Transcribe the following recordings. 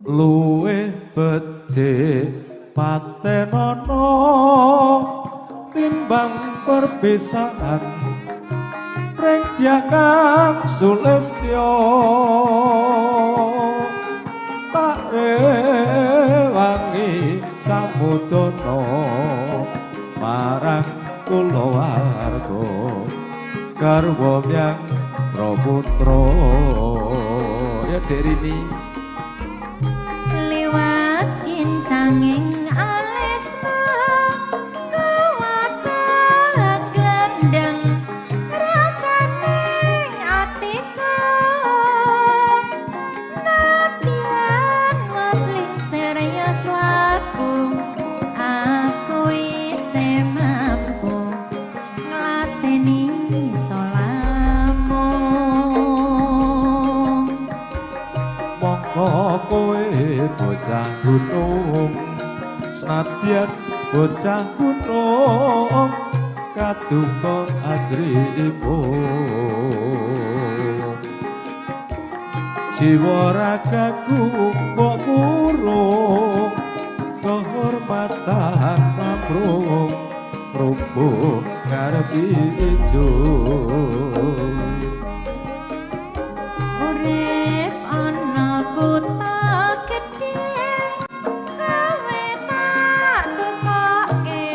Luwih becik patenono timbang perpisahan ring dyah kang sulistya tak rewangi samudana marang kulawarga garwa myang praputra ya Dek Rini. Liwat kincanging alismu kuwasa glendeng rasane atiku nadyan was lingsir yuswaku aku isih mampu nglateni solamu. Mongko kowe bocah gunung senadyan bocah gunung kaduka ajrimu jiwa ragaku mbok kurung kehormatan mamrung rubuh ngarep ijo. Urip ana kutha gedhe kowe tak tukoke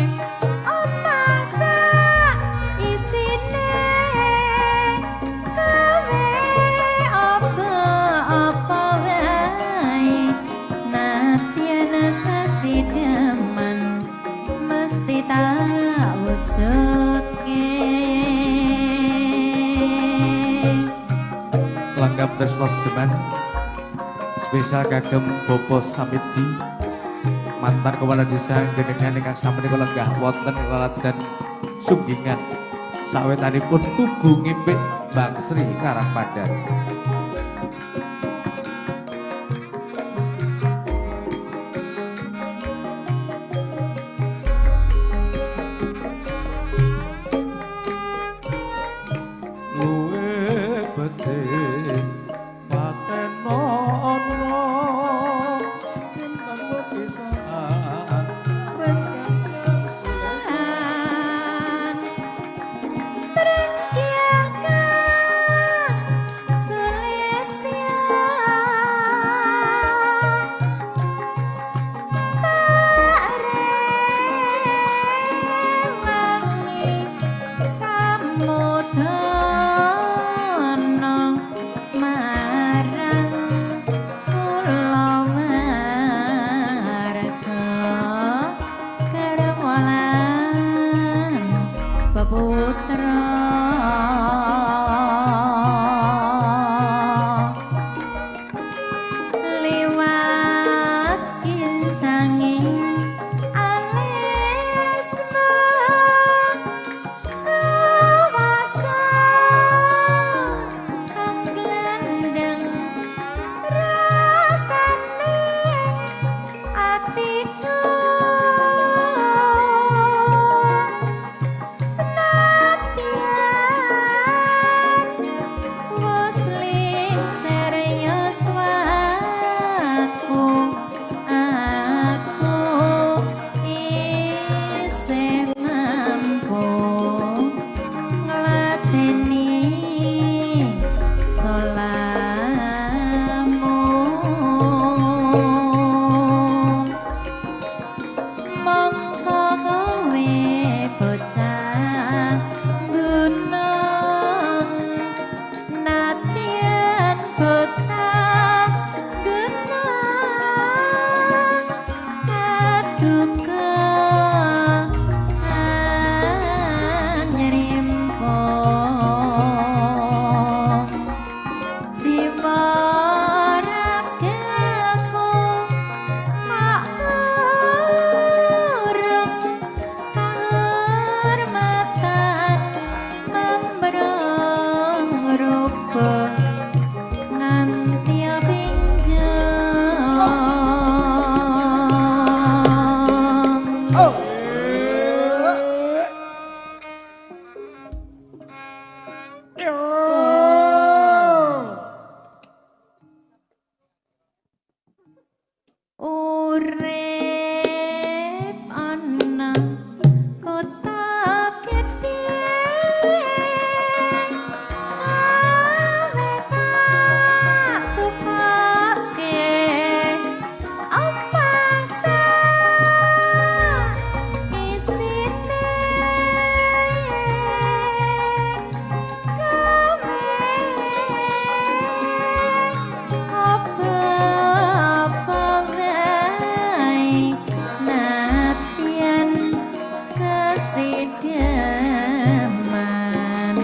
omah sak isine kowe apa-apa wae nadyan sesideman mesti tak wujudke. Langgam tresno semen spesial kagem Bapak Samidi mantan kepala desa Genengan ingkang sapunika lenggah wonten ing laladan Sunggingan sawetanipun Tugu Ngipik Bangsri Karangpandan. Luwih becik patenono timbang perpisahan ring kang San Urip ana kota gedhe kawe tak tukoke omah sak isine gawe apa-apa wae nadyan sesideman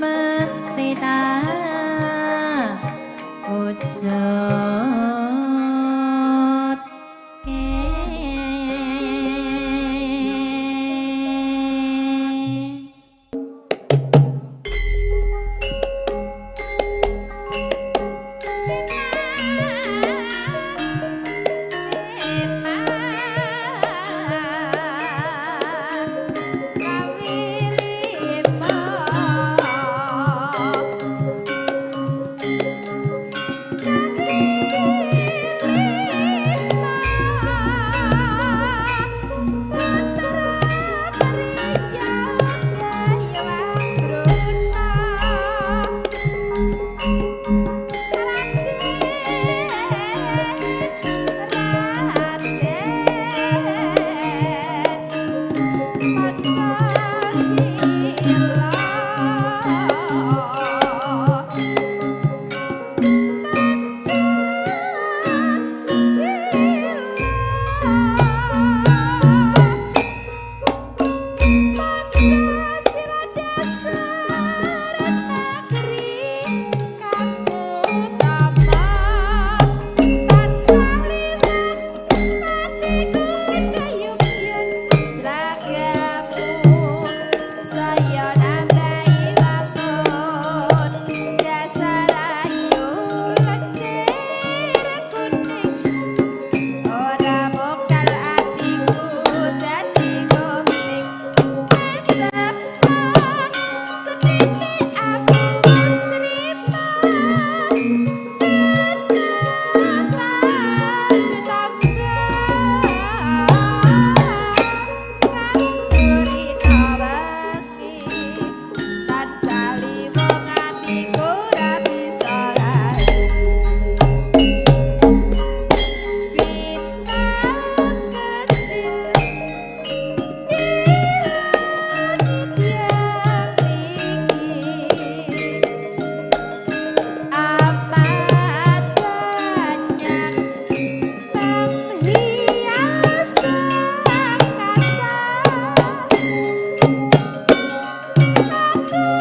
mesti tak wujudke.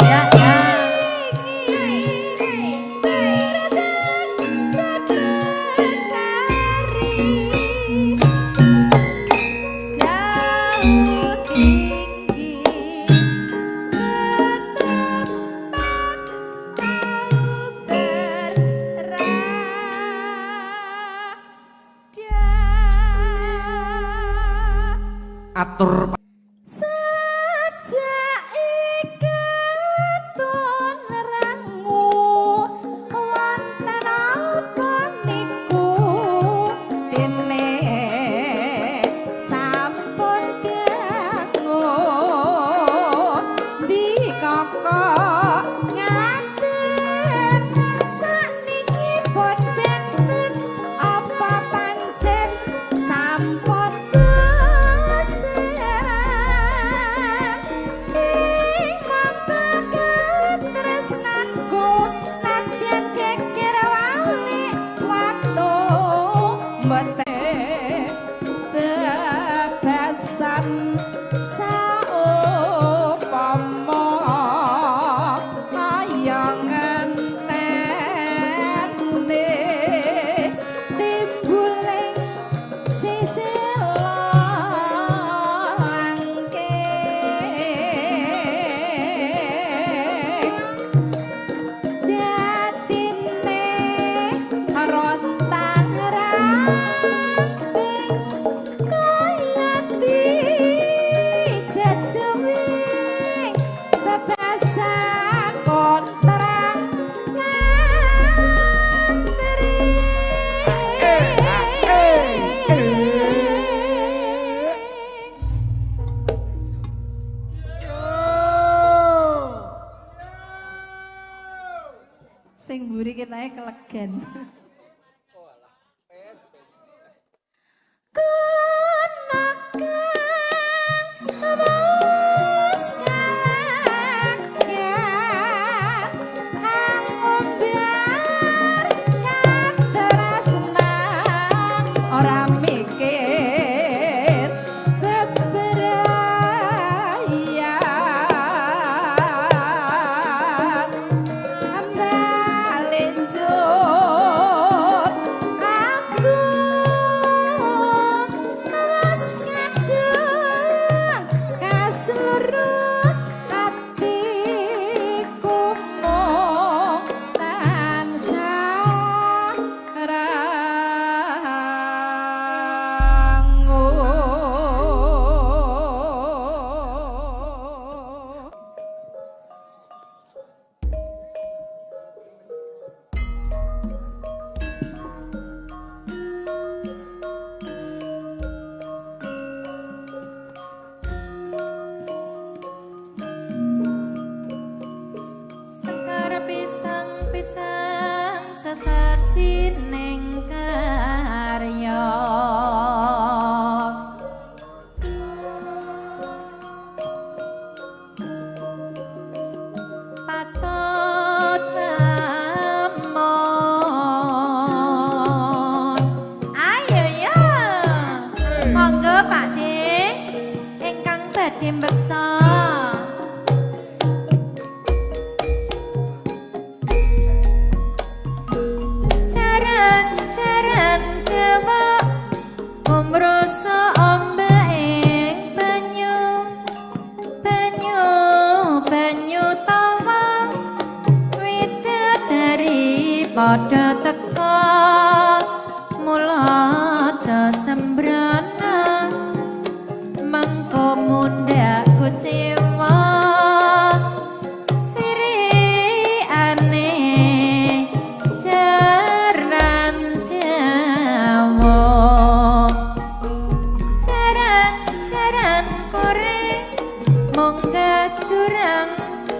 Ya, ya. Atur Sajak ikaton rangu wonten apa niku dene sampun dangu dikokok ngaten sakniki pun benten apa pancen sampun bosen ing mangka katresnanku nadyan geger walik watu mboten. Den. Kono kang wis kalanggan angumbar katresnan ora mikir bebrayan balik njur aku wis ngadeg kaslurut atiku mung tansah rangu. Sekar pisang-pisang sesat sining karya. Patut lamun. Ayo ya. Monggo Pak De ingkang badhe mbeksa. Jaran-jaran dewek kumrusa ombak ing banyu banyu banyu tawa widadari padha teka mula aja sembrana mengko mundhak kuciwa sirikane jaran dawa jaran-jaran kore munggah jurang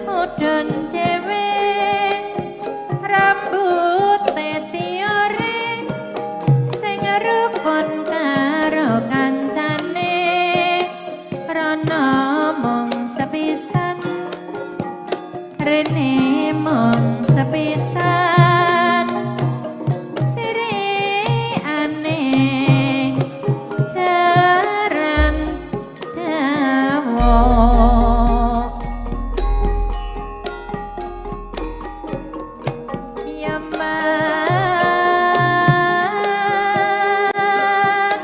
mudhun dhewe rambute tiore sing rukun karo kancane rono mung sepisan rene mung sepisan sirikane jaran dawa. Ya Mas,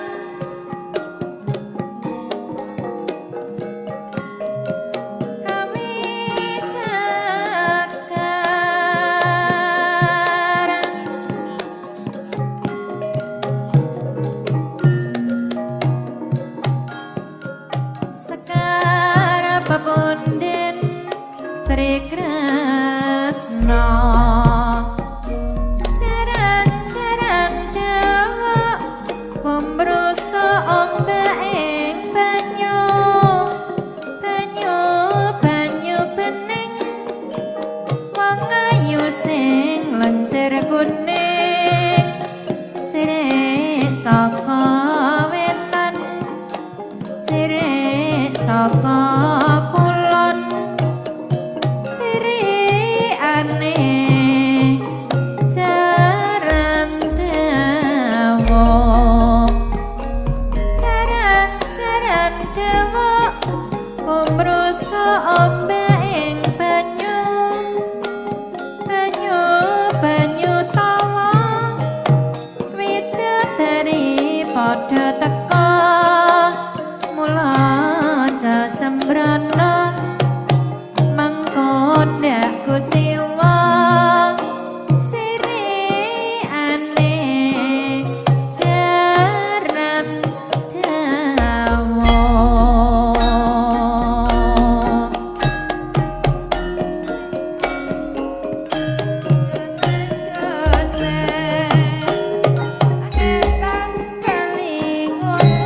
kami sakar sekar pepunden Sri Kresna. Jaran-jaran dawak kumrusa ombak ing banyu banyu banyu bening wong ayu sing lencir kuning sirih saka wetan sirih saka kulon sirikane jaran dawa jaran-jaran dawa kumrusa ombak ing banyu banyu banyu tawa widodari padha teka mula aja sembrana mengko ndak kuciwa sirikane jaran dawa. Gemes gemes, angetan kelingun.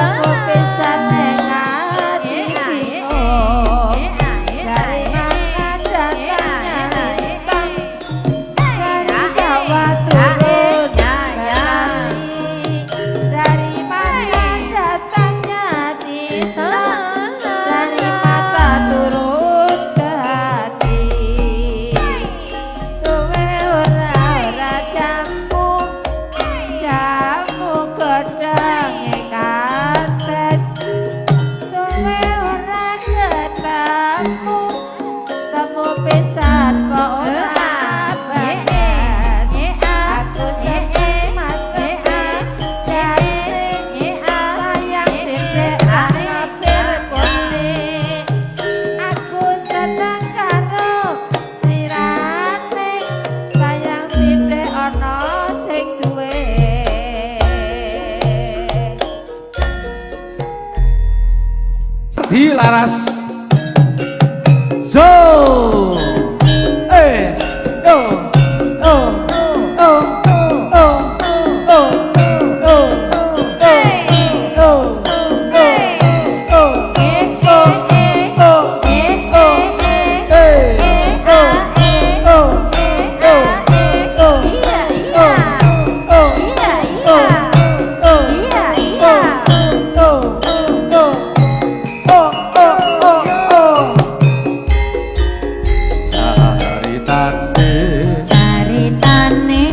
Temu pisan ning ati bingung. Dari mana datangnya lintang, dari sawah turun berlari. Dari mana datangnya cinta, dari mata turun ke hati. Suwe ora ora jamu, jamu godhonge kates. Suwe ora ketemu, temu pisan kok ora bagas. Aku seneng mas sepedane, sayang sithik ana telepone. Aku seneng karo sirane, sayang sithik ana sing duwe. Dilaras. Zo. Eh. Yo. Oh. Oh. Oh. Oh. Oh. Oh. Oh. Oh. Oh. Oh. Oh. Eh. Oh. Oh. Oh. Oh. Oh. Oh. Oh. Oh. Oh. Oh. Oh. Oh, oh, oh, oh. Caritane Caritane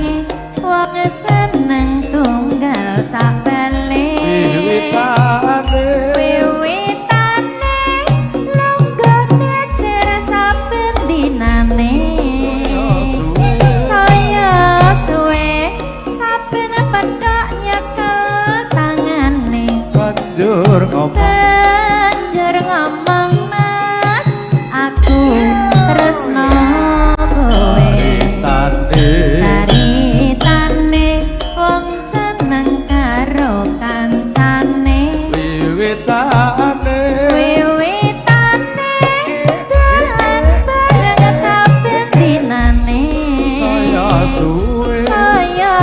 wong seneng tunggal sabale. Wiwitane Wiwitane lungguh jejer saben dinane. Saya suwe saben pethuk nyekel tangane. Banjur ngomong Banjur ngomong, mas, aku tresno kowe. Caritane Caritane wong seneng karo kancane. Wiwitane Wiwitane dolan bareng saben dinane. Saya suwe Saya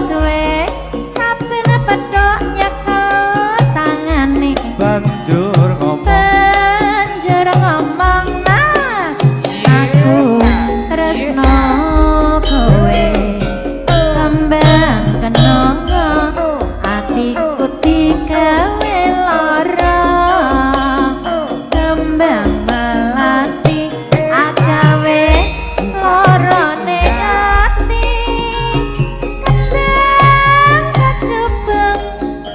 suwe saben pethuk nyekel tangane. Banjur ngomong Banjur ngomong, mas, aku tresno kowe. Kembang kenanga atiku digawe lara. Kembang melati agawe lorone ati. Kembang kecubung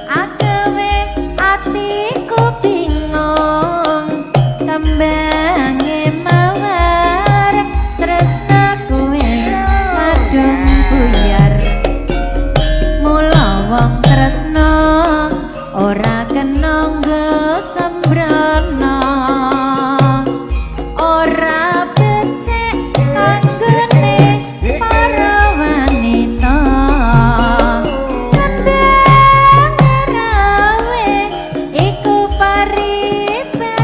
agawe atiku bingung. Kembange mawar tresnaku wis kadung buyar. Mula wong tresno ora kena nggo sembrono. Ora becik kanggone para wanita. Kembang rawe iku paribasane.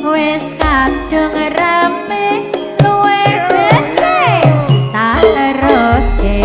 Wis kadung rame luwih becik tak teruske.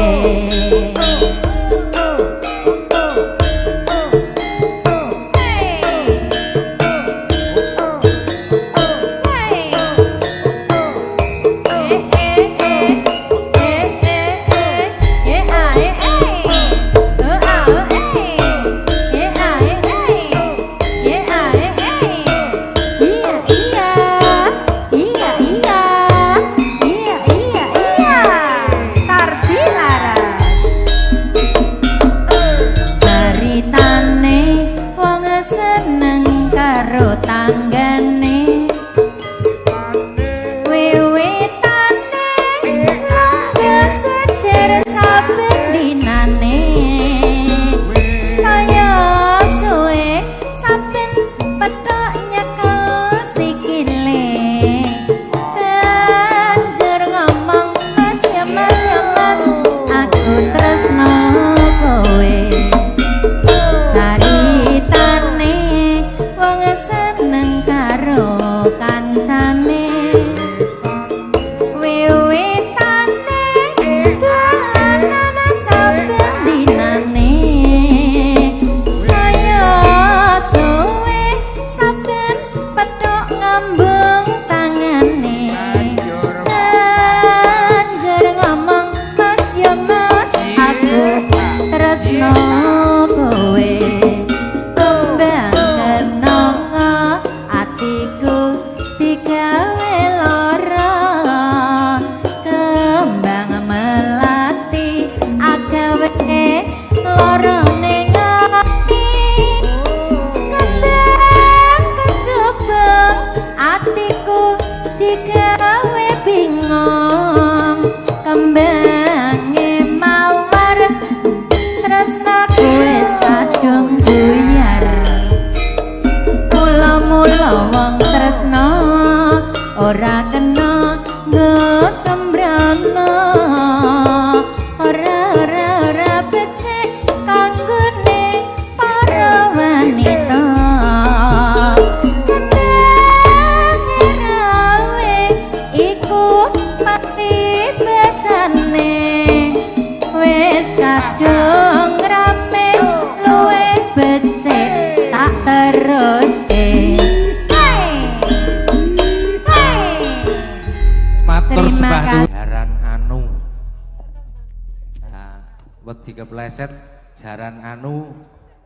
Wedi kepleset jaran anu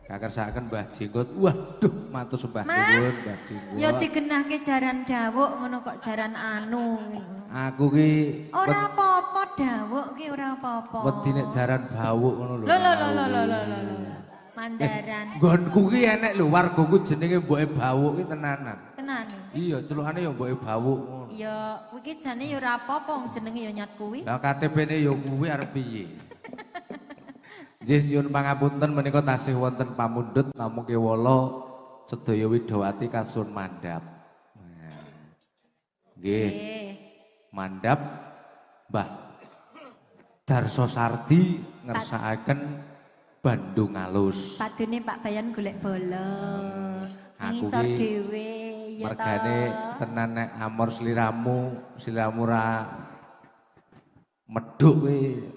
kakersakaken Mbah Jenggot. Waduh, matur sembah Mas, nuwun Mbah Jenggot. Ya digenahke jaran dawuk ngono kok jaran anu. Aku ki Ora apa-apa dawuk ki ora apa-apa. Wedi nek jaran bawuk ngono lho. Lho lho lho lho lho lho lho. Mandaran. Nggonku ki enek lho wargaku jenenge mboke bawuk ki tenanan. Tenan. Iya, celukane ya mboke bawuk ngono. Ya kuwi ki jane ya ora apa-apa wong jenenge ya nyat kuwi. Lah KTP-ne ya kuwi arep piye? Nggih nyuwun pangapunten menika tasih wonten pamundhut namung kewala sedaya widawati kasuwun mandhap. Nggih. Mandhap Mbah Darso Sardi ngersakaken Bandung Alus. Padune Pak Bayan golek bola. Aku Ngisor ki dhewe ya ta. Mergane tenan nek amor sliramu, sliramu ra medhuk kuwi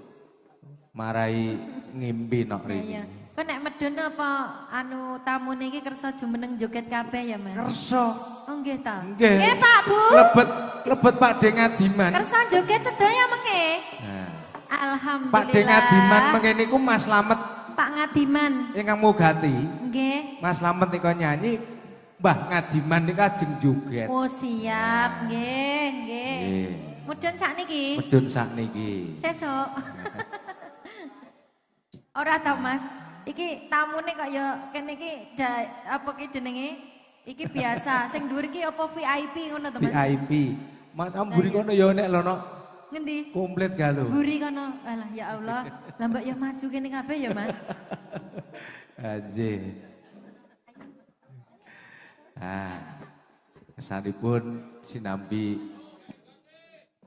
marai ngimpi nok Iya. rene. Kok nek medun apa anu tamune iki kersa jumeneng joget kabeh ya, Mas? Kersa. Oh nggih ta. Nggih. Nggih, Pak Bu. Lebet lebet Pak De Ngadiman. Kersa joget sedaya mengke. Nah. Alhamdulillah. Pak De Ngadiman mengke niku Mas Slamet Pak Ngadiman. Ingkang mugati. Nggih. Mas Slamet nika nyanyi, Mbah Ngadiman nika ajeng joget. Oh siap, nggih, nggih. Nggih. Mudhun sakniki. Medun sakniki. Sesuk. Ora ta Mas, iki tamune kok ya kene iki apa ki jenenge? Iki biasa, sing dhuwur iki apa VIP ngono to Mas? VIP. Mas amburi kono ya nek lho nok. Ngendi? Komplit ga lho. Mburi kono. Alah ya Allah. Lah mbok ya maju kene kabeh ya Mas. Anjih. Ah. Kesanipun sinambi.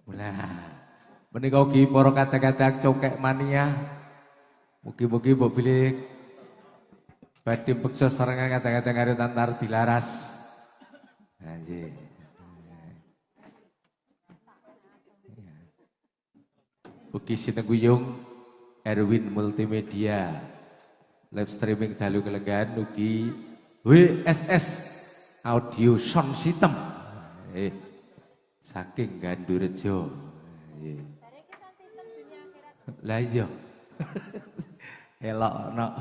Lah. Menika ugi para kadang-kadang cokek mania. Mugi-mugi mbok bilih badhe beksa sarengan kadang-kadang karo tantar dilaras. Anjih. Ugi sinengguyung Erwin Multimedia live streaming dalu kelenggan ugi WSS Audio Sound System saking Gandurejo. Lah iya. Elok nok.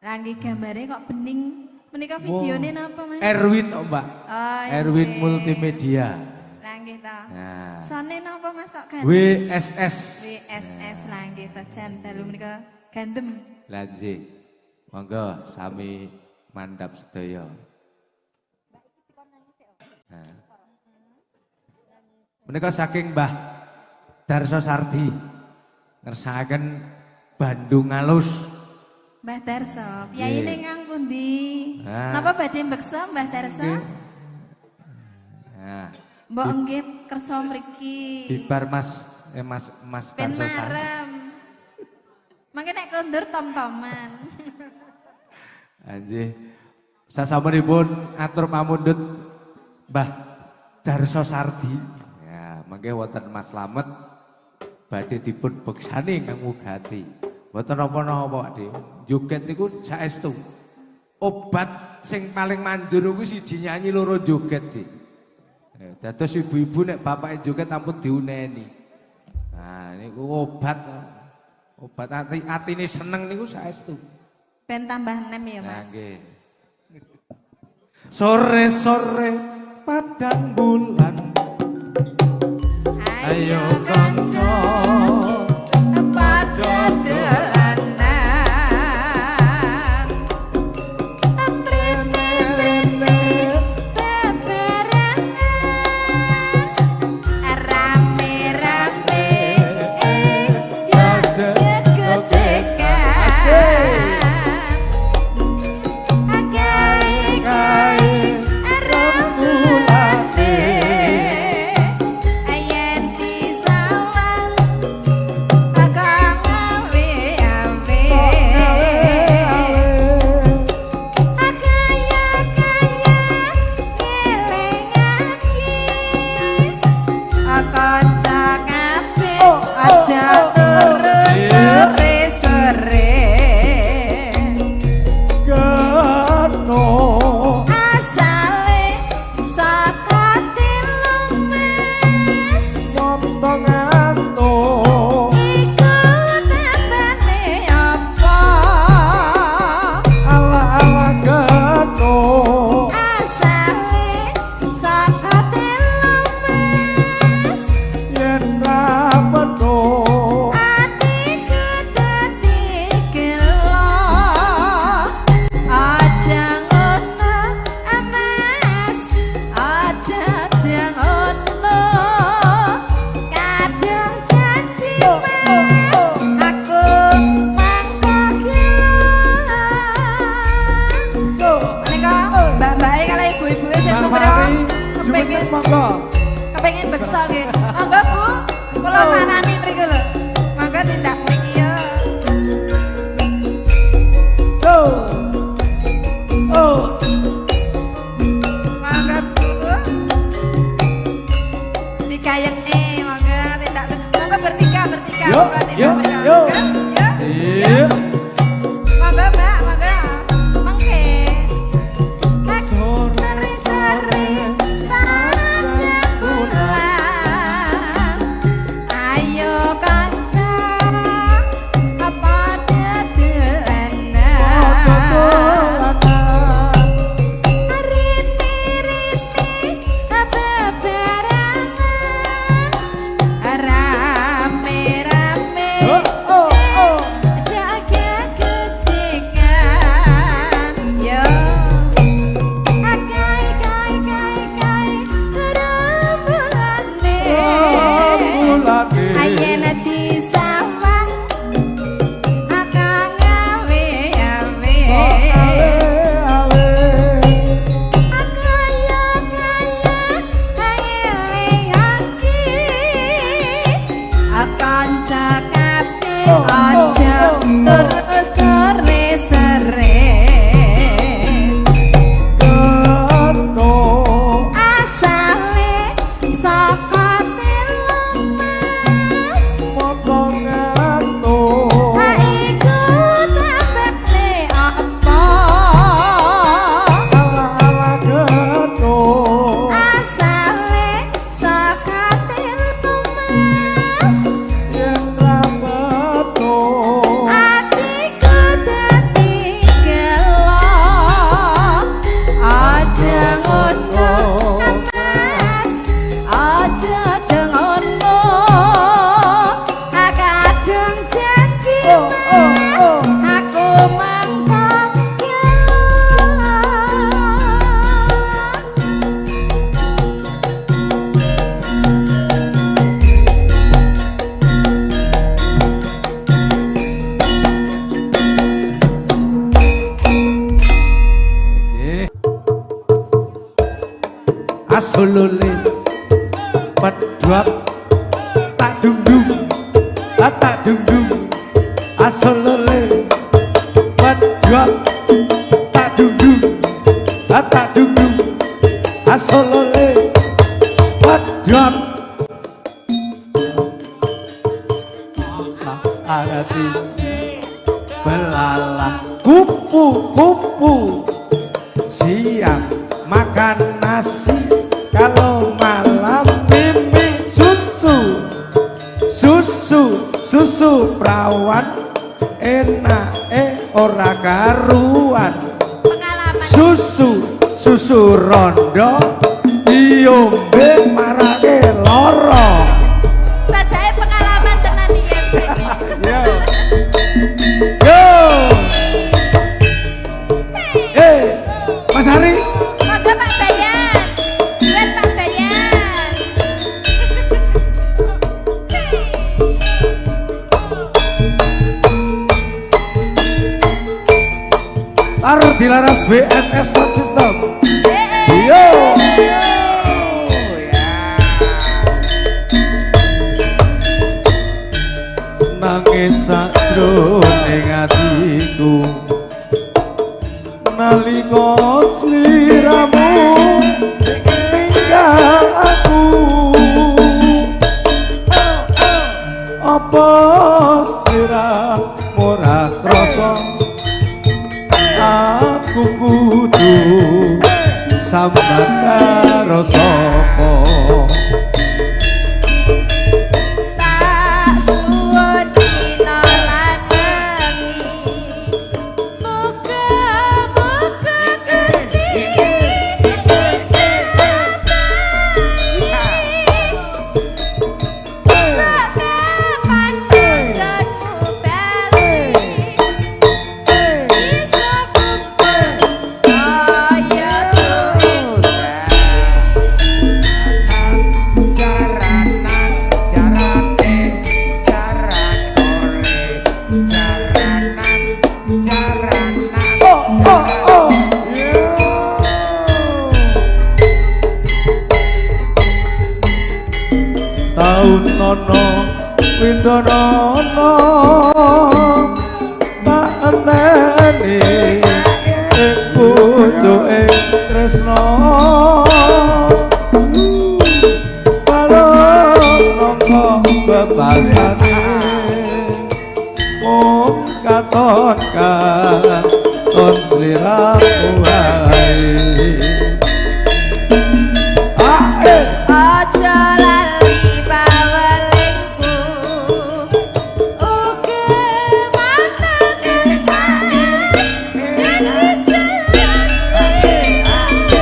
Lah nggih gambare kok bening. Menika videone napa Mas? Erwin oh, Mbak. Oh, Erwin Multimedia. Lah nggih ta. Nah. Sone napa Mas kok gandem? WSS. WSS lah nggih ta jan dalu menika gandem. Lah nggih. Monggo sami mandhap sedaya. Nah. Menika saking Mbah Darso Sardi ngersakaken Bandung Alus. Mbah Darso, piyayine ingkang pundi? Nah. Napa badhe mbeksa Mbah Darso? Nah. Mbok nggih kersa mriki. Bibar Mas Mas Mas Ben Darso Sardi. marem. Mangke nek kondur tom-toman. Anjih. Sasampunipun atur pamundhut Mbah Darso Sardi. Ya, mangke wonten Mas Slamet badhe dipun beksani ingkang mugati. Mboten napa-napa Pak De. Joget niku saestu. Obat sing paling manjur kuwi siji nyanyi loro joget sih. Dados ibu-ibu nek bapake joget ampun diuneni. Nah niku obat. Obat ati atine seneng niku saestu. Ben tambah nem ya Nah, Mas. nggih. Sore-sore padang bulan. Ayo kanca padha dolanan. Prene-prene bebarengan. Rame-rame joget-gojekan. Kae-kae rembulane yen disawang kang awe-awe. Kaya-kaya teng Fahri, mriko. Kepengin monggo. Kepengin beksa nggih. Monggo Bu, kula parani mriku lho. Monggo tindak mriki yo. So. Oh. Monggo Bu. Dikayekne monggo tindak. Monggo bertiga, bertiga. Yo, Monggo tindak yo, mriko. yo. Yo. Iya. Monggo Mbak, monggo. Mengke. Sore-sore pada pulang. Ayo kanca padha dolanan. Rini-rini bebarengan. Rame-rame. Oh, oh, oh. Jaga kecingan. Yo. Kai kai kai kai rembulane. Rembulane. Ayen di sawah akang awe awe. Awe. Kaya kaya ngelingake. Kanca kabeh Oh, oh, aja oh, oh. terus sere-sere. Ketok. Asale saka telu Mas. Moko ngantuk. Ha iku tambahne apa? Ala-ala getuk. Asale saka telu Mas. Yen ra metu. Atiku dadi gelo. Aja ngono Mas, aja aja ngono. Kadung janji Oh, oh, Mas, oh. aku mangko gelo. Asolole pedhot tak dungdung tak dungdung asolole pedhot tak dungdung tak dungdung asolole pedhot arati belalah kupu-kupu siang makan nasi kalau malam mimpi susu susu susu perawan enak ora karuan Pengalaman. Susu susu rondo diombe marake loro. Sajake pengalaman tenan iki MC. Yo yo Mas Hari. Monggo Pak Bayan. Duet Pak Bayan. Taruh di laras WSS Sound System. Yo. Nangis sakjroning atiku nalika sliramu ninggal aku. Apa sliramu ora krasa aku kudu sambat karo sapa? Tak suwun dina lan wengi. Muga-muga Gusti ngejabahi. Sekapan panggonmu bali. Bisa kumpul kaya tuwin. Taun ana windono tak enteni ing pucuke tresno balung nangka bebasane mung katon katon sliramu wae. Aja lali pawelingku uga mata kertas janji aku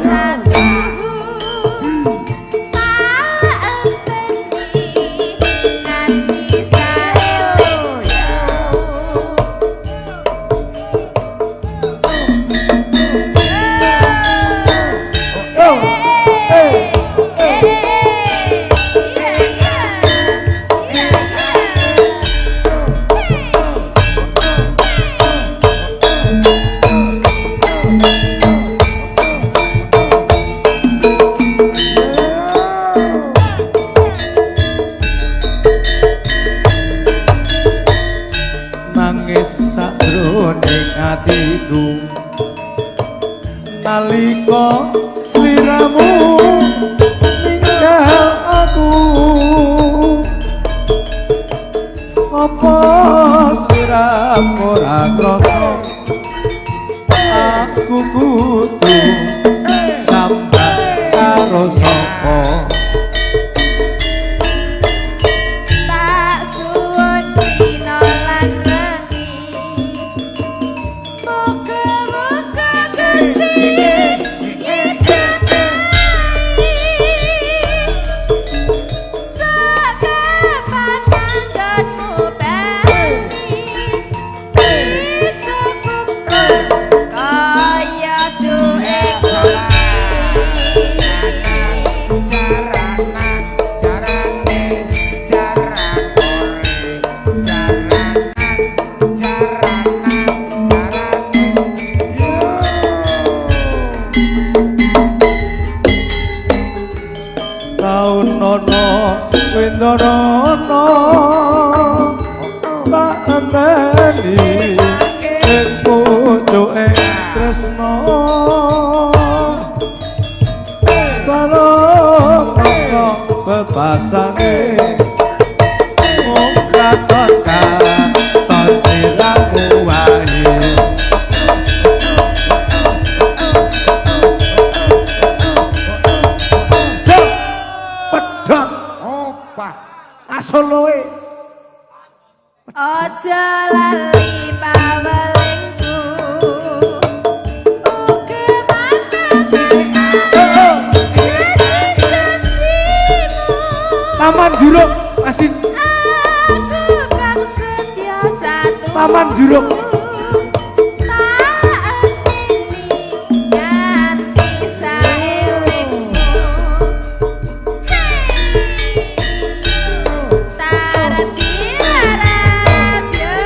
satu tak enteni nganti saelingku. Nangis sakjroning atiku nalika sliramu ninggal aku, apa sliramu ora krasa aku kudu sambat karo sapa. Tak suwun dina lan wengi muga-muga Gusti ngejagai sakapan anggonmu bali bisa kumpul kaya duwe kuwi. Taun ana windono tak enteni ing pucuke tresno balung nangka bebasane mung katon katon sliramu wae. Pedhot Opah asoloe. Aja lali pawelingku uga mata kertas janji-janjimu Taman Juruk asin. Aku kang setia satu Taman Juruk. Tak enteni nganti saelingmu. Hey, tarat yo.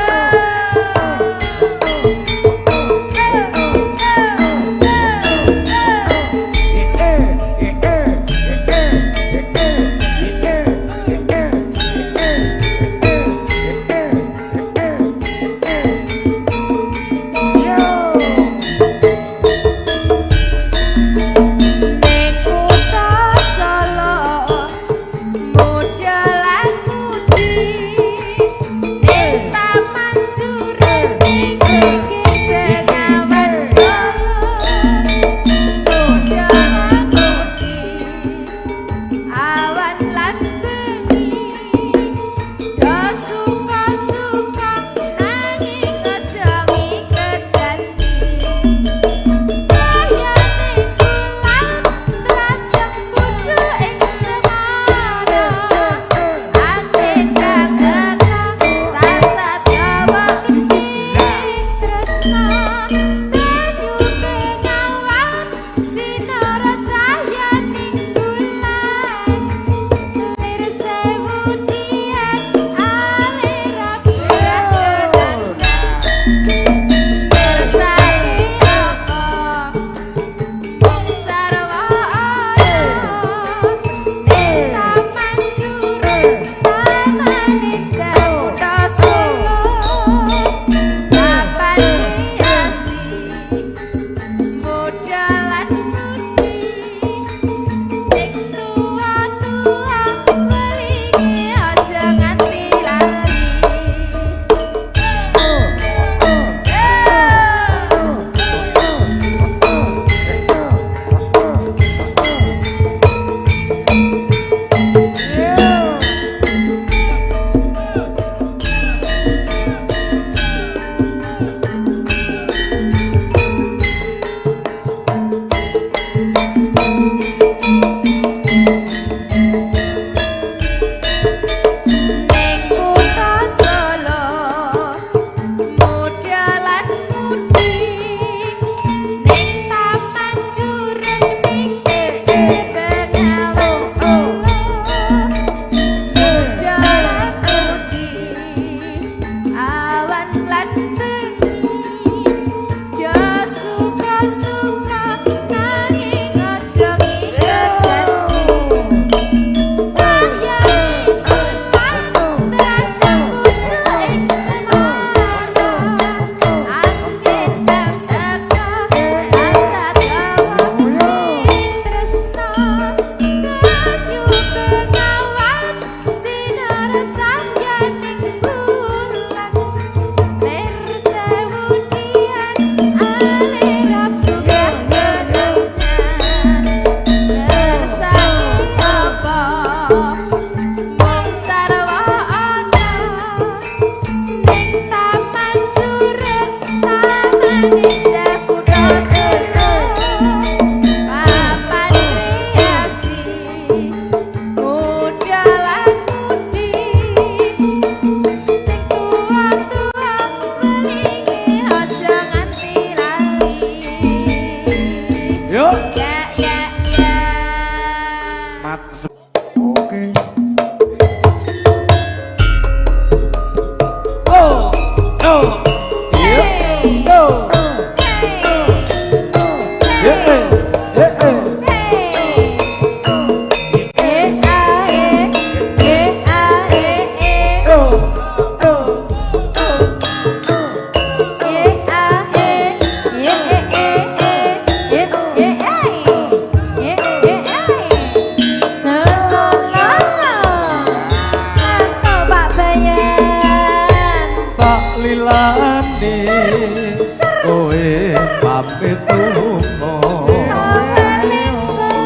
lilani kowe pamit lunga.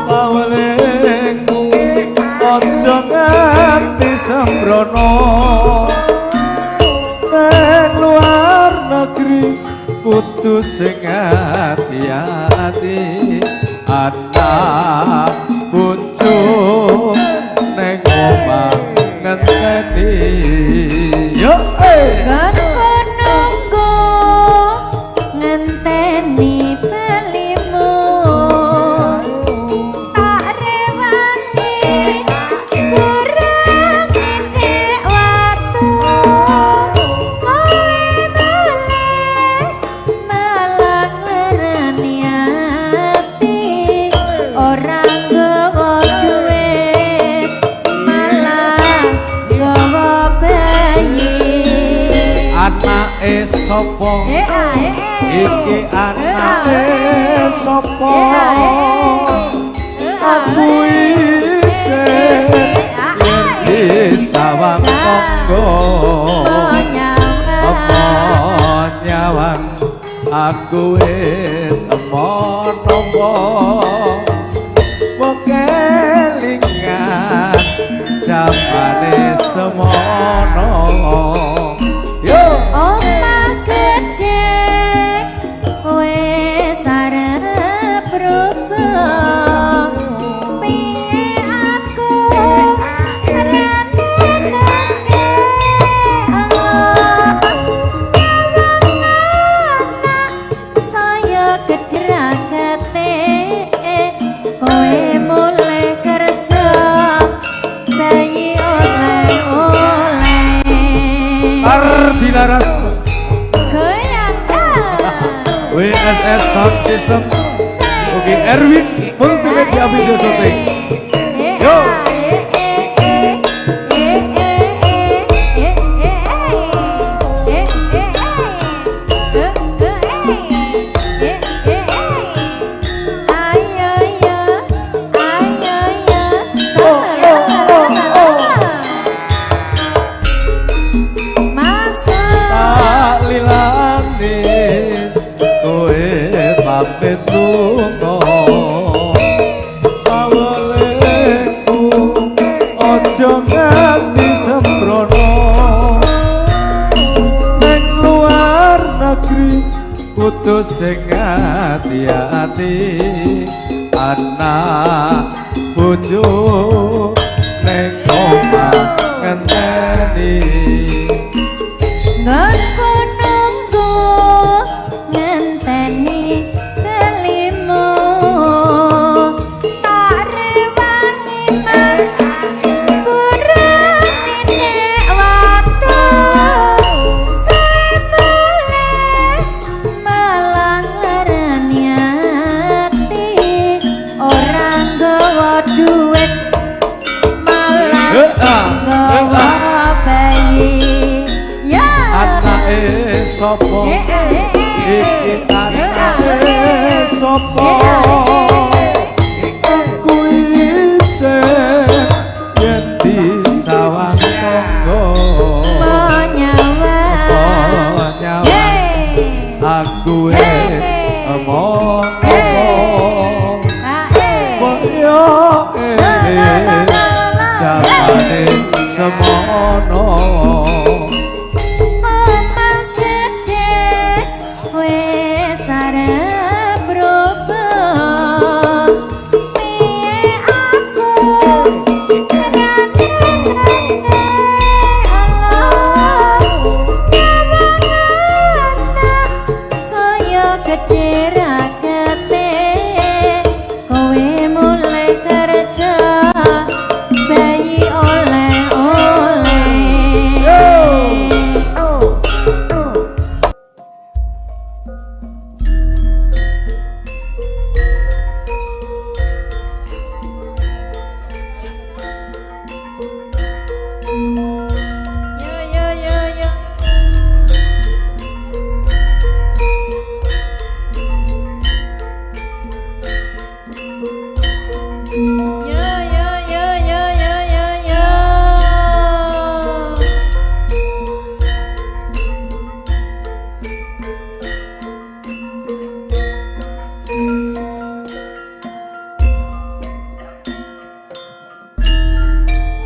Pawelingmu aja nganti sembrono, nang luar negeri kudu sing ati-ati, anak bojo neng omah ngenteni. Yo eh. Nggonku nunggu ngenteni balimu, tak rewangi kurang titik watu, kowe mulih malah nglereni ati, ora nggawa duit malah nggawa bayi. Anake sapa Eh, ah, eh, eh. iki, anake sapa? Eh, ah, Aku isih yen disawang tangga, apa nyawang aku wis emoh nampa, mung kelingan jamane semono. Yo. Omah gedhe wis arep rubah, piye aku rene teske Allah, nyawang anak saya gedrakete, kowe mulih kerja bayi oleh-oleh. Ardilaras Goyang ah. WSS Sound System Oke Erwin Multimedia Video Shooting. Yo. Oh, oh, oh, oh. Masa Tak lilani kowe pamit lunga, pawelingmu aja nganti sembrono, neng luar negeri kudu sing ati-ati, anak bojo neng omah ngenteni. Nggonku nunggu ngenteni balimu, tak rewangi mas kurang titik watu, kowe mulih malah nglereni ati, ora nggawa duit malah nggawa bayi. Ya. Anake sapa Eh, eh, eh, eh. iki, anake sapa? Aku isih yen disawang tangga, Menyawang. nyawang Yeay. aku wis emoh Hey. Ah, eh. kaya eling jamane semono. Omah gedhe wis arep rubah, piye aku rene tresne Allah, nyawang anak saya gedhe rakete, kowe mulih kerja bayi oleh-oleh.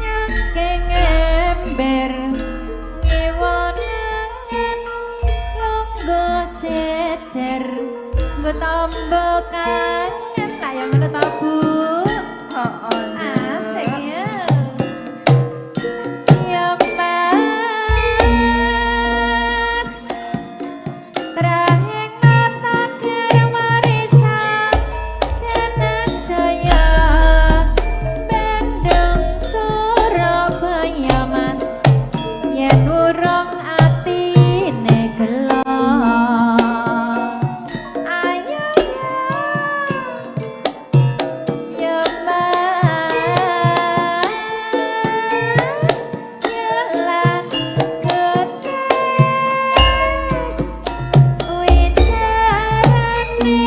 Nyangking ember ngewa nengen lungguh jejer nggo tombo kangen lah ya ngono ta Bu. Heeh. Asik ya. Ya Mas, terang nata warisan Dananjaya Bandung Surabaya Mas, yen urung atine gelo. Ayo ya. Ya Mas, nyelah getes wicarane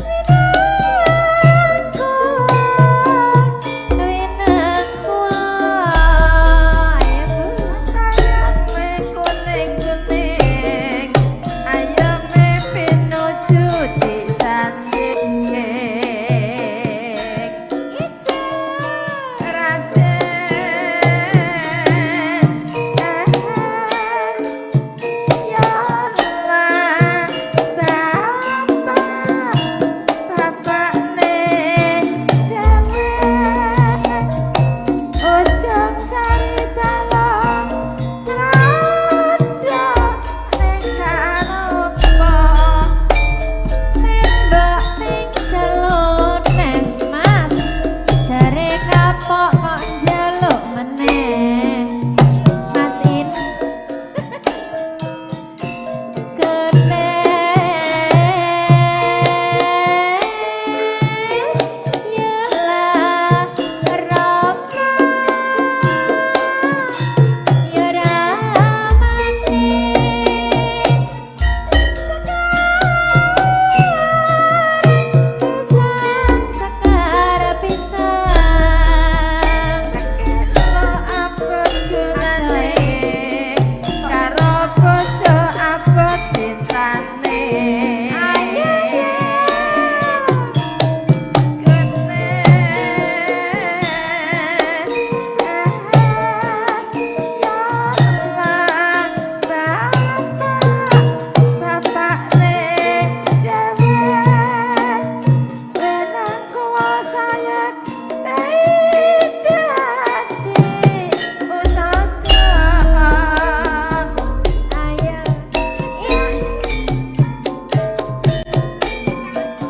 winangku winangku. Ayo Bu. Ayame kuning-kuning, ayame pinuju disanding. Raden, ya Allah, bapak, bapakne dewek. Ujung cari balong grandha ning karupa. Tembok ning jelone Mas, jare kapok kok njaluk meneh. Mas In getes yelah Rama ya ramane. Sekar pisan Sekelo abot gunane karo bojo abot cintane. Ayo ya. Genes es ya Allah, bapak, bapakne dewek. Wenang kuwasa yekti dadi pusaka. Ayo.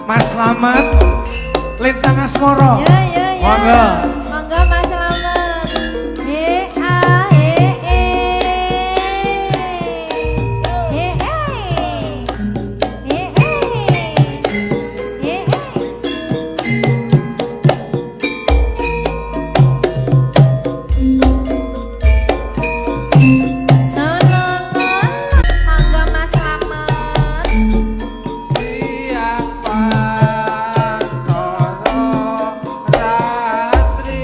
Mas Slamet Lintang Asmoro. Ya ya ya. Monggo. Monggo Mas Slamet. E A E E. E E. E E. E E. Solo. Monggo Mas Slamet. Siang pantoro ratri.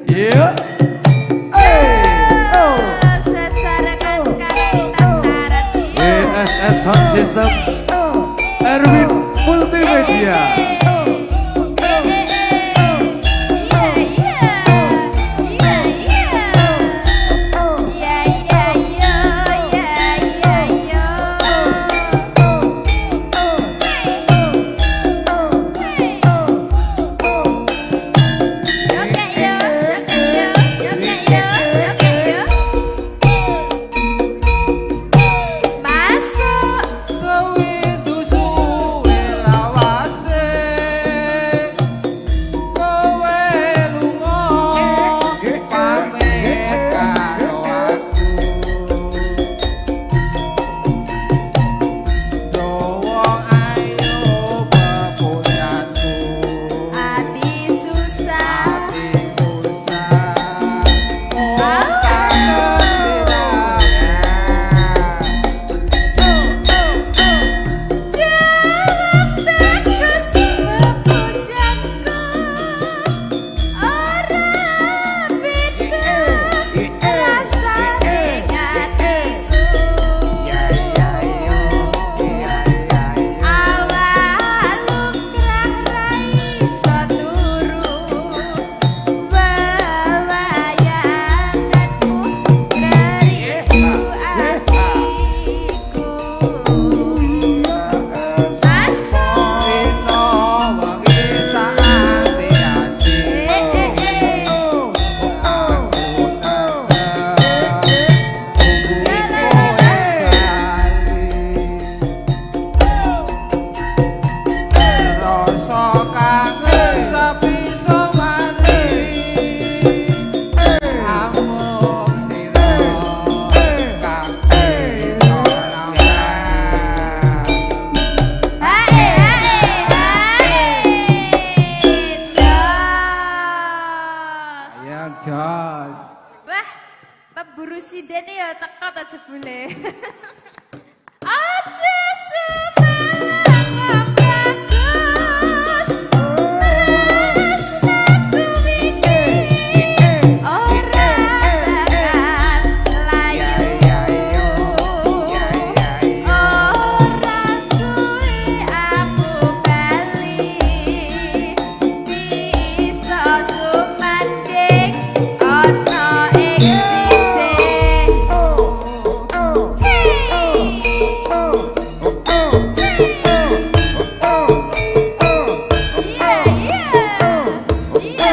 Iya. Eh, oh. Sesarengan karo Tata. WSS Sound System Erwin Multimedia. Masuk. Sewindu suwe lawase kowe lunga pamit karo aku dawa ayo pepujanku Ati susah. ati susah mung kangen sliramu. Jawab tegas pepujanku ora beda rasane atiku. Awal lumrah ra iso turu wewayanganmu ngeritu atiku. Masuk. Rino wengi tak ati-ati Eh eh eh. aku tetep nunggu kowe bali. Rasa kangen tak bisa mari amung sira kang bisa nambani. Hae hae hae. Jos. Ya jos. Wah, pemburu sinden ya teko ta jebule. Aja sumelang bagus. Tresnaku iki ora bakal layu. Ora suwe aku bali bisa sumandhing ana ing sisih. Hey. Iya iya iya iya.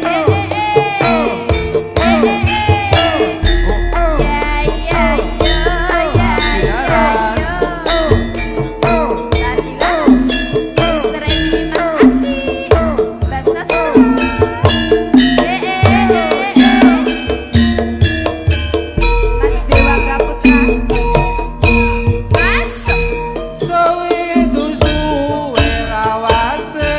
Eh eh eh eh eh eh. Ya ya yo ya ya yo. Tadilas, Mister Edi, Mas Ati, Mbak Sastra. Eh eh eh eh. Mas Dewa Putra. Masuk. Sewindu suwe lawase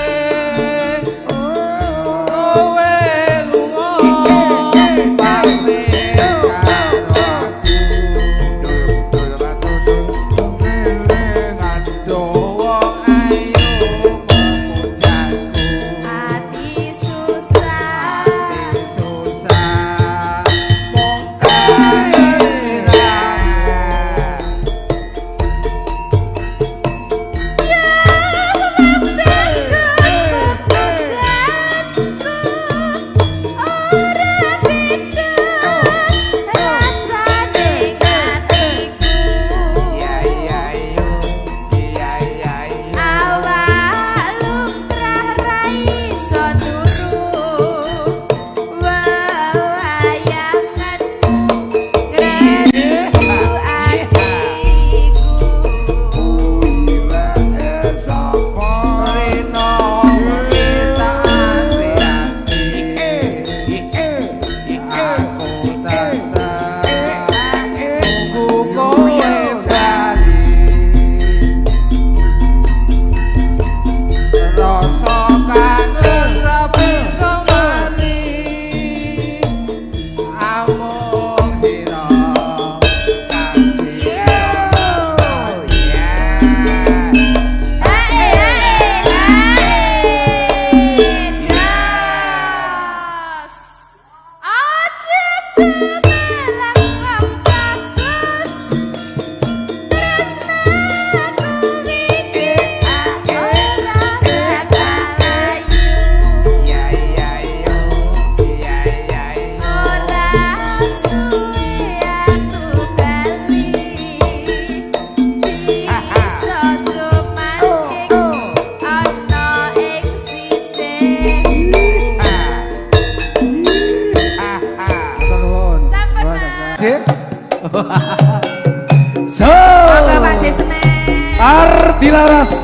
Tardilaras.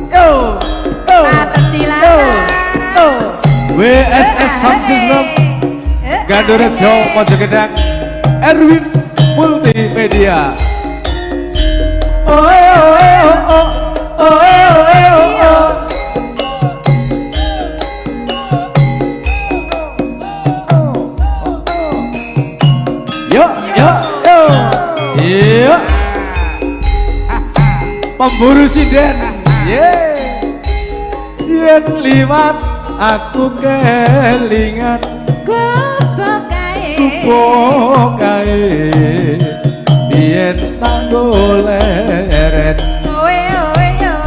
Yo. Yo. Tardilaras. Yo. WSS Sound System Gandurejo Pojok Gedang Erwin Multimedia. Oh oh oh oh oh oh oh. Yo yo yo. Yo. Pemburu sinden. Ye. Yen liwat aku kelingan Gubuk kae. Gubuk kae. Biyen tak goleren. Owe owe yo.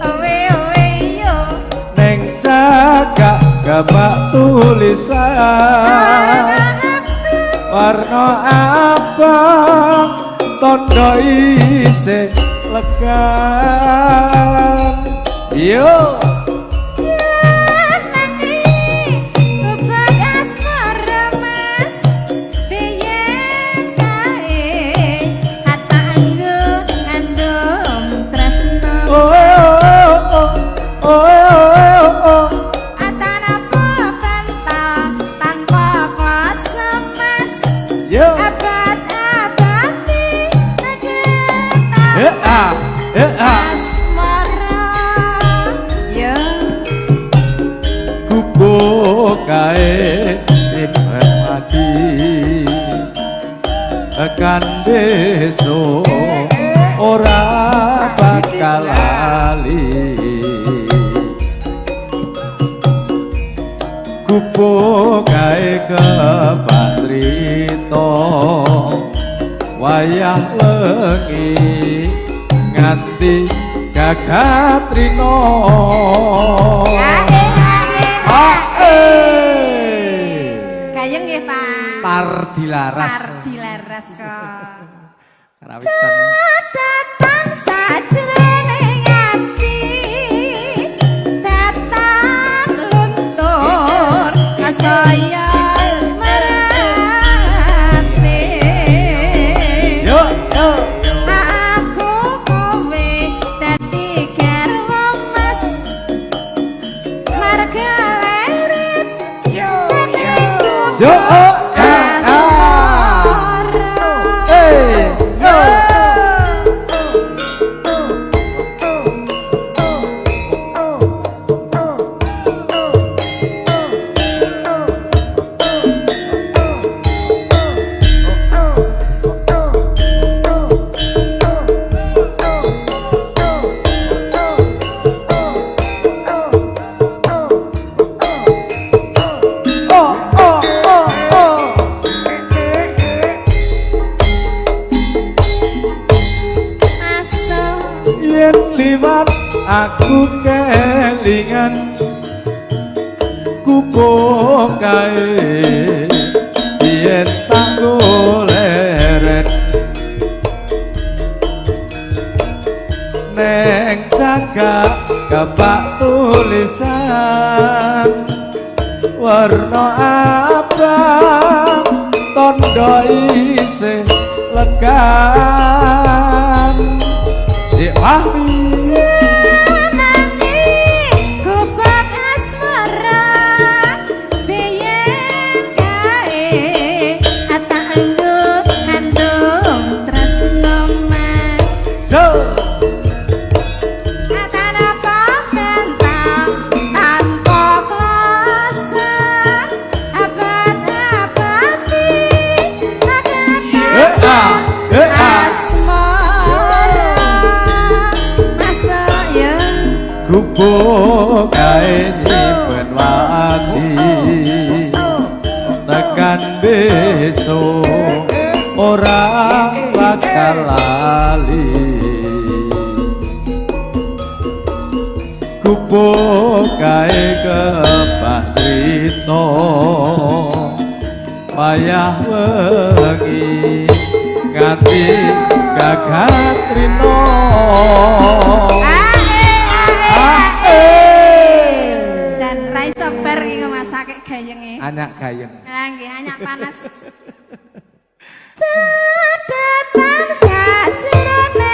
Owe owe yo. Neng cagak gabak tulisan warna abang tondo isih legan. Yo. Jenenge gubuk asmara Mas. Biyen kae hatta anggo andum tresno. Oh oh oh oh oh. Atanapa bantal tanpa kloso Mas. Yo. Abad-abadi Eh ah eh ah. asmara. Yo. Gubuk kae timbang mati tekan besok ora bakal lali. Gubuk kae kebak trito wayah lengi nganti gagat rino. Ae ae Ae. Gayeng nggih, Pak. Tardilaras. Tardilaras kok. Karawitan. Catatan sajroning ati datan luntur kasaya marate. Yo yo. Aku kowe dadi garwa Mas marga leret Yo oh ah ah. Eh yo. Oh oh oh oh. Masuk Yen liwat aku kelingan gubuk kae yen tak goleren neng cagak gabak tulisan warna abang tondo isih legan. Dik Fahmi. Jenenge gubuk asmara biyen kae ata anggo andum tresno Mas. So. Atanapa bentang tanpa kloso abad-abadi Eh ah eh ah. asmara. Masuk ya. Gubuk kae nyimpen wati tekan besok ora bakal lali. Gubuk kae kebak crita wayah wengi nganti gagat rino. Ae ae ae. Ae. Jan ra iso bar iki masake gayenge. Anyak gayeng. Lah nggih anyak panas. Catatan sajroning